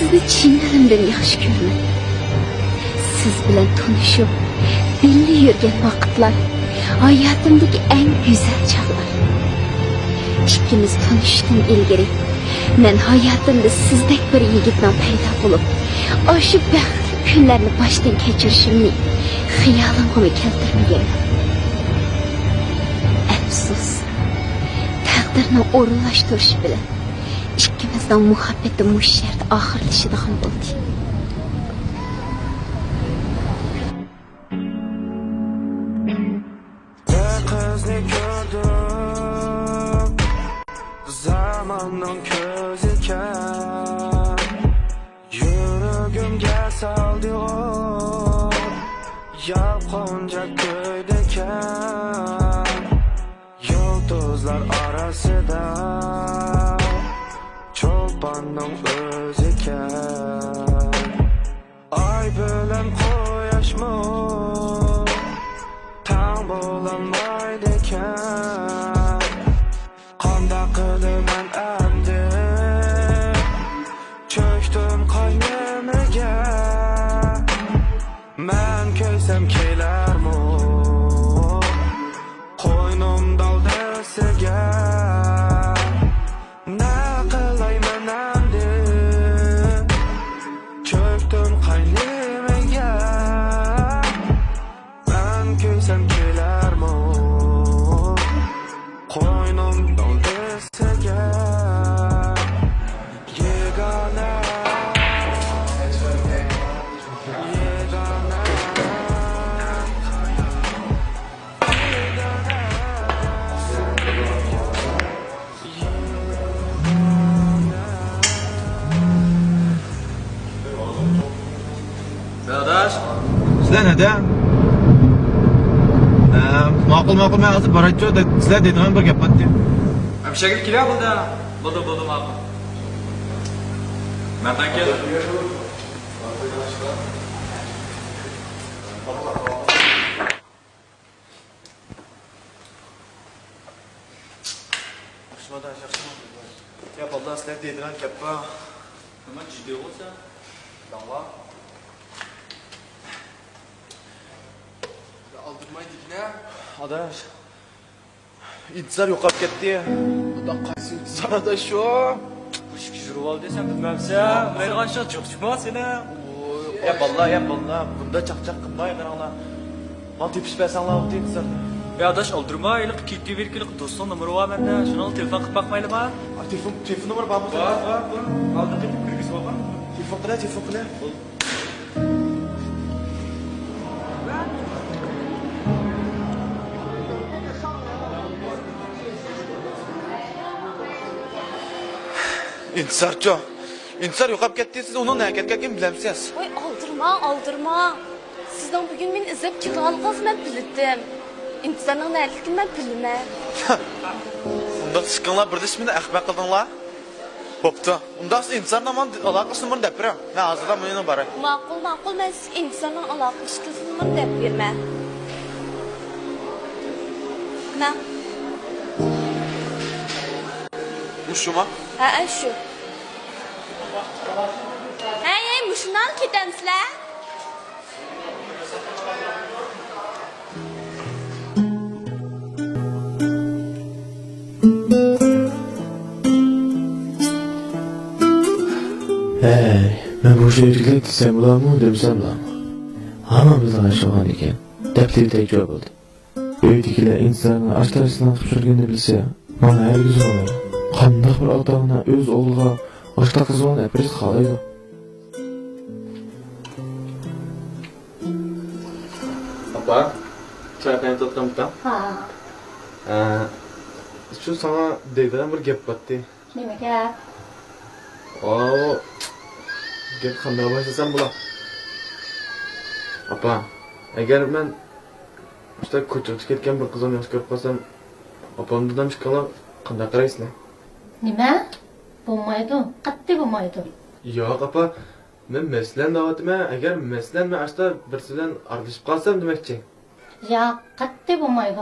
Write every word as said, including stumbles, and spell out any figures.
سىزنى چىن دىلىمدىن ياخشى كۆرىمەن. سىز بىلەن تونۇشۇپ، بىللە يۈرگەن ۋاقىتلار ھاياتىمدىكى ئەڭ گۈزەل چاغلار. ئىككىمىز تونۇشۇشتىن ئىلگىرى مەن ھاياتىمدا سىزدەك بىر يىگىتنىڭ پەيدا بولۇپ، ئاشۇ بەختلىك كۈنلەرنى باشتىن كەچۈرۈشۈمنى خىيالىمغىمۇ كەلتۈرمىگەن. ئەپسۇس، تەقدىرنىڭ ئورۇنلاشتۇرۇشى بىلەن ئىككىمىزنىڭ مۇھەببىتى مۇشۇ يەردە ئاخىرلىشىدىغان بولدى. بىر قىزنى كۆردۈم، زاماننىڭ كۆزىكەن. يۈرىكىمگە سالدى ئوت، يالقۇنجاق كۆيدىكەن. يۇلتۇزلار ئارىسىدا چولپاننىڭ ئۆزىكەن. ئاي بىلەن قۇياشمۇ تەڭ بولالمايدىكەن. قانداق قىلىمەن ئەمدى؟ چۆكتۈم قاينىمىگە. مەن كۆيسەم كېلەرمۇ قوينۇم دالدىسىگە؟ نە قىلايمەن ئەمدى؟ چۆكتۈم قاينىمىگە. مەن كۆيسەم كېلەرمۇ قوينۇم دالدىسىگە؟ يېگانە، يېگانە، يېگانە. ئاداش. سىلەر نەدە؟ ئە، ماقۇل، ماقۇل، مەن ھازىر بارايچۇ. سىلەر دەيدىغان بىر گەپ بارتى. ئە، بىر شەكىل كېلە بولدى. بولدى، بولدى، ماقۇل. مەن قايتىپ كەلدىم. ياخشىمۇ ئاداش، ياخشىمۇ؟ يا بالىلار، سىلەر دەيدىغان گەپ بار. نېمە جىددىيغۇ سەن؟ داڭلا. يا ئالدىرىماي دېگىنە. ئاداش، ئىنتىزار يوقاپ كەتتى. ئادا، قايسى ئىنتىزار ئاداش شۇ؟ بۇ ئىشىك يۈرۈۋالدى، سەن بىلمەمسەن؟ بىلمەيدىغان ئىشىڭ جىق چىقما سېنىڭ. يا بالىلار، يا بالىلار، بۇنداق چاقچاق قىلماي قاراڭلار. ماڭا تېپىشىپ بەرسەڭلار بولدى، قىزلار. يا ئاداش، ئالدىرىما، ھېلىقى كېتىۋېرىپ، ھېلىقى دوستنىڭ نومۇرى بار مەندە، شۇنىڭغا تېلېفون قىلىپ باقمايلىما؟ ئا، تېلېفون، تېلېفون نومۇرى بارمۇ؟ بار، بار، بار. ئالدىن قېتىپ كىرگۈزۈپ ئالغان. تېلېفون قىلە، تېلېفون قىلە. ئىنتىزارچۇ؟ ئىنتىزار يوقاپ كەتتى، سىز ئۇنىڭ نەگە كەتكەنلىكىنى بىلەمسىز؟ ۋاي، ئالدىرىماڭ، ئالدىرىماڭ. سىزنىڭ بۈگۈن مېنى ئىزدەپ كېلىدىغانلىقىڭىزنى مەن بىلەتتىم. ئىنتىزارنىڭ نەدىكىنى مەن بىلىمەن. ئۇنداق ئىككىڭلار بىرلىشىپ مېنى ئەخمەق قىلدىڭلار. بوپتۇ. ئۇنداق ئىنتىزارنىڭ ماڭا ئالاقىلىشىش نومۇرىنى دەپ بېرىڭ. مەن ھازىرلا مۇنىڭ بارىمەن. ماقۇل، ماقۇل، مەن سىزگە ئىنتىزارنىڭ ئالاقىلىشىش تېلېفون نومۇرىنى دەپ بېرىمەن. ماڭ. مۇشۇما؟ ھەئە، شۇ. ھەي، ھەي، مۇشۇنداق كېتەمسىلەر؟ ھەي، مەن بۇ شېئىرگىلىك دېسەم بولامۇ، دېمىسەم بولامۇ؟ ھامان بىلىدىغان ئىش بولغان ئىكەن، دەپ تېلېفون جاۋاب بولدى. ئۆيدىكىلەر ئىنتىزارنىڭ ئاشتارچىسىنىڭ قىلىپ يۈرگىنىنى بىلسە، ماڭا ھەرگىز ئۇنىمايدۇ. قانداق بىر ئاتا-ئانا ئۆز ئوغلىغا ئاشتار قىلىدىغان ئەپرىز خالايدۇ؟ ئاپا، چاي قاينىتىۋاتقانمىكەن؟ ھا. ئە، شۇ ساڭا دەيدىغان بىر گەپ بارتى. نېمە گەپ؟ ئاۋۇ گەپ قانداق باشلىسام بولا؟ ئاپا، ئەگەر مەن شۇنداق كوچىغا چىقىپ كەتكەن بىر قىزنى ياخشى كۆرۈپ قالسام، ئاپام دادام ئىككىڭلار قانداق قارايسىلەر؟ نېمە؟ بولمايدۇ، قەتئىي بولمايدۇ. ياق، ئاپا، مەن مەسىلەن دەۋاتىمەن، ئەگەر مەسىلەن مەن ئاشتا بىرسى بىلەن ئارىلىشىپ قالسام دېمەكچى. ياق، قەتئىي بولمايدۇ.